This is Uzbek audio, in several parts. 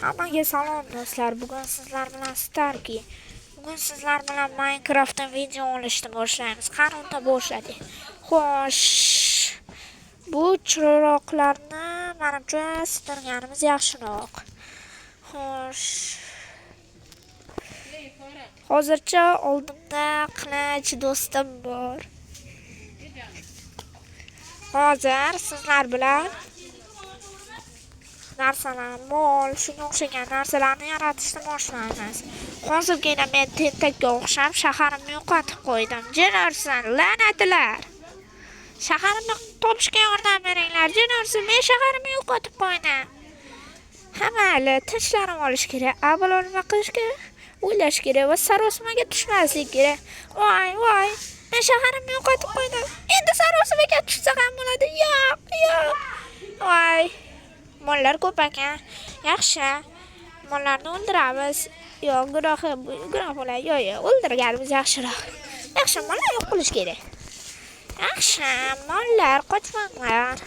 Hammaga salom do'stlar. Bugun sizlar bilan Starki. Bugun sizlar bilan Minecraftdan video olishni boshlaymiz. Qani unda boshladik. Xo'sh. Bu chiroqlarni menimcha sindirganimiz yaxshiroq. Xo'sh. Hozircha oldimda qilich do'stim bor. Hozir sizlar bilan narsalar, mol, shunga o'xshagan narsalarni yaratishni boshlaymiz. Hozirgina men tentakka o'xshab shaharimni yo'qotib qo'ydim. Jin ursin, la'natlar! Shaharimni topishga yordam beringlar. Jin ursin, men shaharimni yo'qotib qo'ydim. Ha, mayli, tinchlanib olish kerak. Avvalo nima qilish kerak? O'ylash kerak va sarosimaga tushmaslik kerak. Voy, voy, men shaharimni yo'qotib qo'ydim. Endi sarosimaga tushsa ham bo'ladi. Yo'q, yo'q. Voy. Mollar ko'p ekan. Yaxshi. Mollarni o'ldiramiz. Yo'q, gunohi gunoh bo'ladi. Yo'q, yo'q, o'ldirganimiz yaxshiroq. Yaxshi, mollar yo'q qilish kerak. Yaxshi, mollar qochmanglar.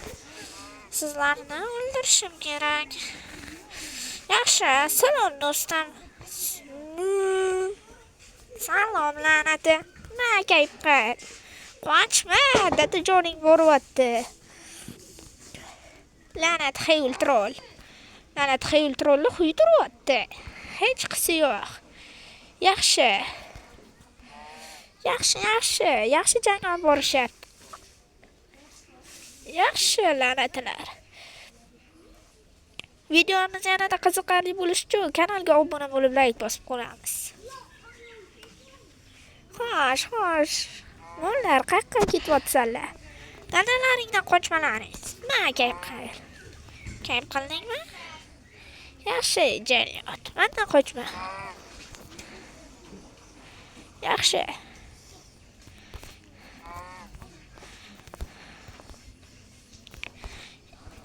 Sizlarni o'ldirishim kerak. Yaxshi, salom do'stim. Salom la'nati. Ma kayf qil. Qochma, dadajoning boryapti. La'nat xayul troll. La'nat xayul trollni quydiryapti. Hech qisi yo'q. Yaxshi. Yaxshi, yaxshi. Yaxshi jang olib borishyapti. Yaxshi, la'natlar. Videomiz yanada qiziqarli bo'lishi uchun kanalga obuna bo'lib like bosib qo'yamiz. Xo'sh, xo'sh. Mollar qayoqqa ketyapsanlar? Dadalaringdan qochmalaring. Ma kayf qil. Kayf qildingmi? Yaxshi, jannat. Mendan qochma. Yaxshi.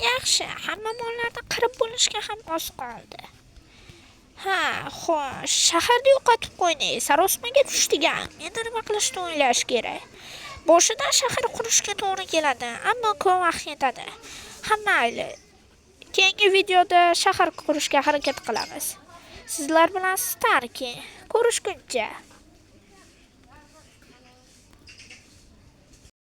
Yaxshi, hamma mollarni qirib bo'lishga ham oz qoldi. Ha, xo'sh, shaharni yo'qotib qo'ydik, sarosimaga tushdik ham. Endi nima qilishni o'ylash kerak. Boshidan shahar qurishga to'g'ri keladi, ammo ko'p vaqt ketadi. Ha, mayli. Keyingi videoda shahar qurishga harakat qilamiz. Sizlar bilan Starki. Ko'rishguncha.